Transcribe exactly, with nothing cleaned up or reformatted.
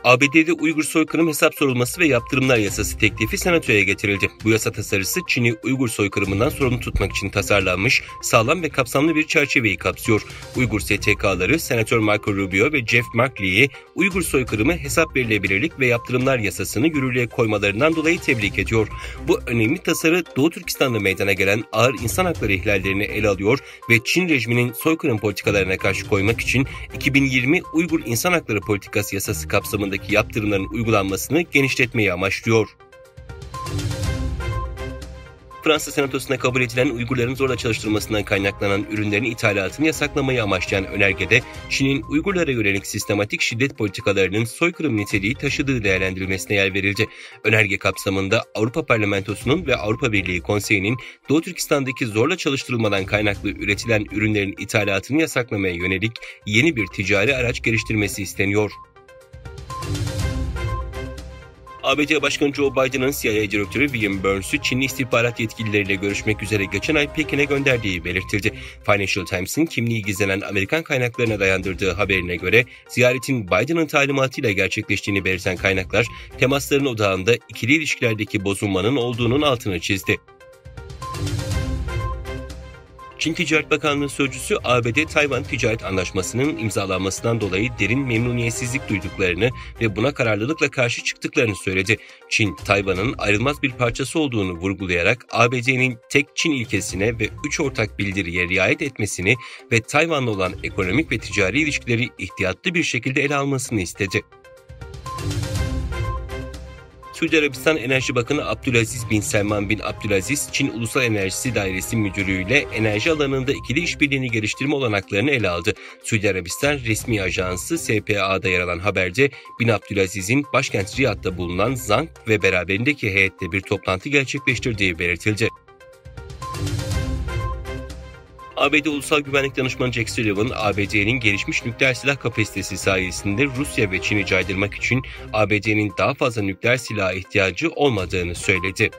A B D'de Uygur soykırım hesap sorulması ve yaptırımlar yasası teklifi senatoya getirildi. Bu yasa tasarısı Çin'i Uygur soykırımından sorumlu tutmak için tasarlanmış sağlam ve kapsamlı bir çerçeveyi kapsıyor. Uygur S T K'ları Senatör Marco Rubio ve Jeff Merkley'i Uygur soykırımı hesap verilebilirlik ve yaptırımlar yasasını yürürlüğe koymalarından dolayı tebrik ediyor. Bu önemli tasarı Doğu Türkistan'da meydana gelen ağır insan hakları ihlallerini ele alıyor ve Çin rejiminin soykırım politikalarına karşı koymak için iki bin yirmi Uygur İnsan Hakları Politikası Yasası kapsamındaki yaptırımların uygulanmasını genişletmeyi amaçlıyor. Fransa Senatosu'nda kabul edilen Uygurların zorla çalıştırılmasından kaynaklanan ürünlerin ithalatını yasaklamayı amaçlayan önergede Çin'in Uygurlara yönelik sistematik şiddet politikalarının soykırım niteliği taşıdığı değerlendirilmesine yer verildi. Önerge kapsamında Avrupa Parlamentosu'nun ve Avrupa Birliği Konseyi'nin Doğu Türkistan'daki zorla çalıştırılmadan kaynaklı üretilen ürünlerin ithalatını yasaklamaya yönelik yeni bir ticari araç geliştirmesi isteniyor. A B D Başkanı Joe Biden'ın C I A Direktörü William Burns'ü Çinli istihbarat yetkilileriyle görüşmek üzere geçen ay Pekin'e gönderdiği belirtildi. Financial Times'ın kimliği gizlenen Amerikan kaynaklarına dayandırdığı haberine göre ziyaretin Biden'ın talimatıyla gerçekleştiğini belirten kaynaklar temasların odağında ikili ilişkilerdeki bozulmanın olduğunun altını çizdi. Çin Ticaret Bakanlığı sözcüsü A B D-Tayvan Ticaret Anlaşması'nın imzalanmasından dolayı derin memnuniyetsizlik duyduklarını ve buna kararlılıkla karşı çıktıklarını söyledi. Çin, Tayvan'ın ayrılmaz bir parçası olduğunu vurgulayarak A B D'nin tek Çin ilkesine ve üç ortak bildiriye riayet etmesini ve Tayvan'la olan ekonomik ve ticari ilişkileri ihtiyatlı bir şekilde ele almasını istedi. Suudi Arabistan Enerji Bakanı Abdülaziz bin Selman bin Abdülaziz, Çin Ulusal Enerjisi Dairesi Müdürü ile enerji alanında ikili işbirliğini geliştirme olanaklarını ele aldı. Suudi Arabistan resmi ajansı S P A'da yer alan haberde bin Abdülaziz'in başkent Riyad'da bulunan Zang ve beraberindeki heyette bir toplantı gerçekleştirdiği belirtildi. A B D Ulusal Güvenlik Danışmanı Jack Sullivan, A B D'nin gelişmiş nükleer silah kapasitesi sayesinde Rusya ve Çin'i caydırmak için A B D'nin daha fazla nükleer silaha ihtiyacı olmadığını söyledi.